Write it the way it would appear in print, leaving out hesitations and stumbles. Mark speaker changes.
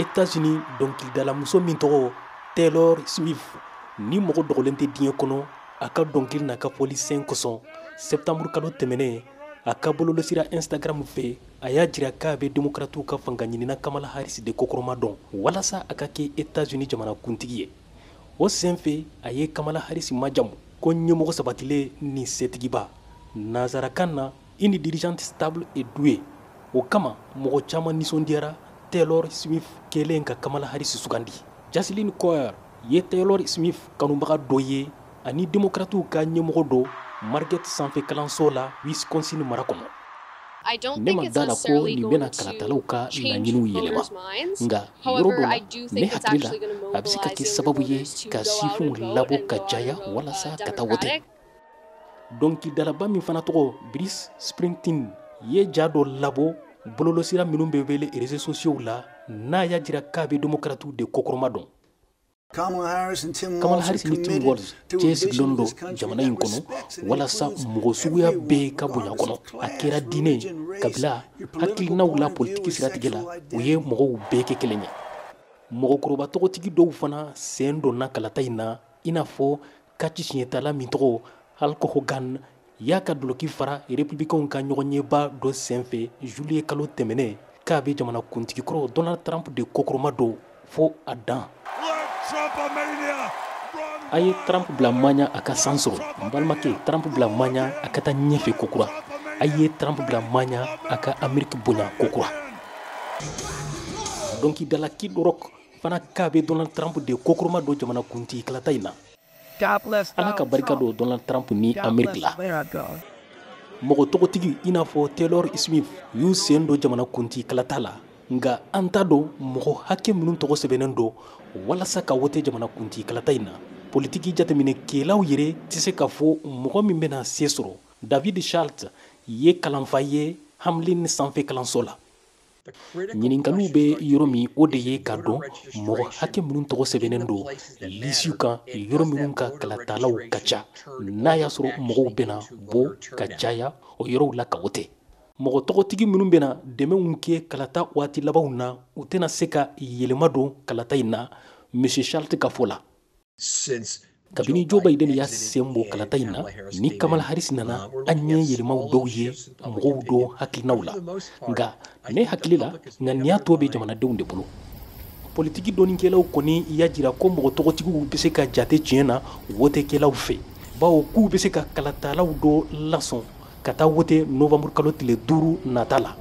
Speaker 1: États-Unis dɔnkilidalamuso min tɔgɔ Taylor Swift, ni mɔgɔ dogolen tɛ diɲɛ kɔnɔ a ka dɔnkili n'a ka fɔli sen kosɔn, septembre kalo tɛmɛnen, a ka bɔlɔlɔsira Instagram fɛ, a y'a jira k'a bɛ Demokratiw ka fanga ɲinina Kamala Harris de kɔkɔrɔma dɔn walasa a ka kɛ États-Unis jamanakuntigi ye. O senfɛ, a ye Kamala Harris majamu ko ɲɛmɔgɔ sabatilen ni setigiba, nanzarakan na une dirigeante stable et douée. O kama, mɔgɔ caman nisɔndiyara Taylor Swift kɛlen ka Kamala Harris sugandi. Jaslin Kaur ye Taylor Swift kanubaga dɔ ye ani Demokratiw ka ɲɛmɔgɔ dɔ Marquette sanfɛ kalanso la Wisconsin mara kɔnɔ. Ne ma da la ko nin bɛna kalatalaw ka laɲiniw yɛlɛma, nka yɔrɔ dɔ la, ne hakili la, a bɛ se ka kɛ sababu ye ka sifinw labɔ ka caya walasa ka taa wote. Dɔnkilidalaba min fana tɔgɔ Bruce Springsteen ye ja dɔ labɔ bɔlɔlɔsira minnu bɛ wele réseaux sociaux la, n'a y'a jira k'a bɛ Demokratiw de kɔkɔrɔma dɔn.
Speaker 2: Kamala Harris
Speaker 1: Kamala Harris ni Tim Walz cɛsirilen don jamana in kɔnɔ walasa mɔgɔ suguya bɛɛ ka bonya kɔnɔ, a kɛra diinɛ, kabila, hakilinaw la, politiki siratigɛ la, u ye mɔgɔw bɛɛ kɛ kelen ye. Mɔgɔkɔrɔba tɔgɔtigi dɔw fana sen donna kalata in na, i n'a fɔ catch siɲɛtala min tɔgɔ Hulk Hogan y'a ka doloki fara Républicainw ka ɲɔgɔnyeba dɔ senfɛ juillet kalo tɛmɛnen, k'a bɛ jamanakuntigi kɔrɔ Donald Trump de kɔkɔrɔma don fo a dan. A ye Trump bila maɲa a ka san sɔrɔ. N balimakɛ, Trump bila maɲa a ka taa ɲɛfɛ kokura. A ye Trump bila maɲa a ka Ameriki bonya kokura. Dɔnkilidala Kid Rock fana k'a bɛ Donald Trump de kɔkɔrɔma don jamanakuntigi kalata in na. Ala ka barika don Donald Trump ni Ameriki la. Mɔgɔ tɔgɔtigi i n'a fɔ Taylor Swift y'u sen don jamanakuntigi kalata la, nka an t'a dɔn mɔgɔ hakɛ minnu tɔgɔ sɛbɛnnen don walasa ka wote jamanakuntigi kalata in na. Politiki jateminɛkɛlaw yɛrɛ tɛ se k'a fɔ mɔgɔ min bɛna se sɔrɔ. David Schultz ye kalanfa ye Hamlin sanfɛ kalanso la. Ɲininkaliw bɛ yɔrɔ min, o de ye ka dɔn mɔgɔ hakɛ minnu tɔgɔ sɛbɛnnen don lisiw kan yɔrɔ minnu ka kalatalaw ka ca, n'a y'a sɔrɔ mɔgɔw bɛna bɔ ka caya o yɔrɔw la ka wote. Mɔgɔ tɔgɔtigi minnu bɛna dɛmɛw kɛ kalata waati labanw na, u tɛna se ka yɛlɛma don kalata in na, Monsieur Schultz ka fɔ la. Kabini Joe Biden y'a sen bɔ kalata in na ni Kamala Harris nana, an ye yɛlɛmaw dɔw ye mɔgɔw dɔ hakilinaw la, nka ne hakili la, ŋaniya tɔ bɛ jamanadenw de bolo. Politiki dɔnnikɛlaw kɔni y'a jira ko mɔgɔ tɔgɔtigiw bɛ se ka jate tiɲɛ na wotekɛlaw fɛ, bawo k'u bɛ se ka kalatalaw dɔ lasɔn ka taa wote novembre kalo tile 5 nata la.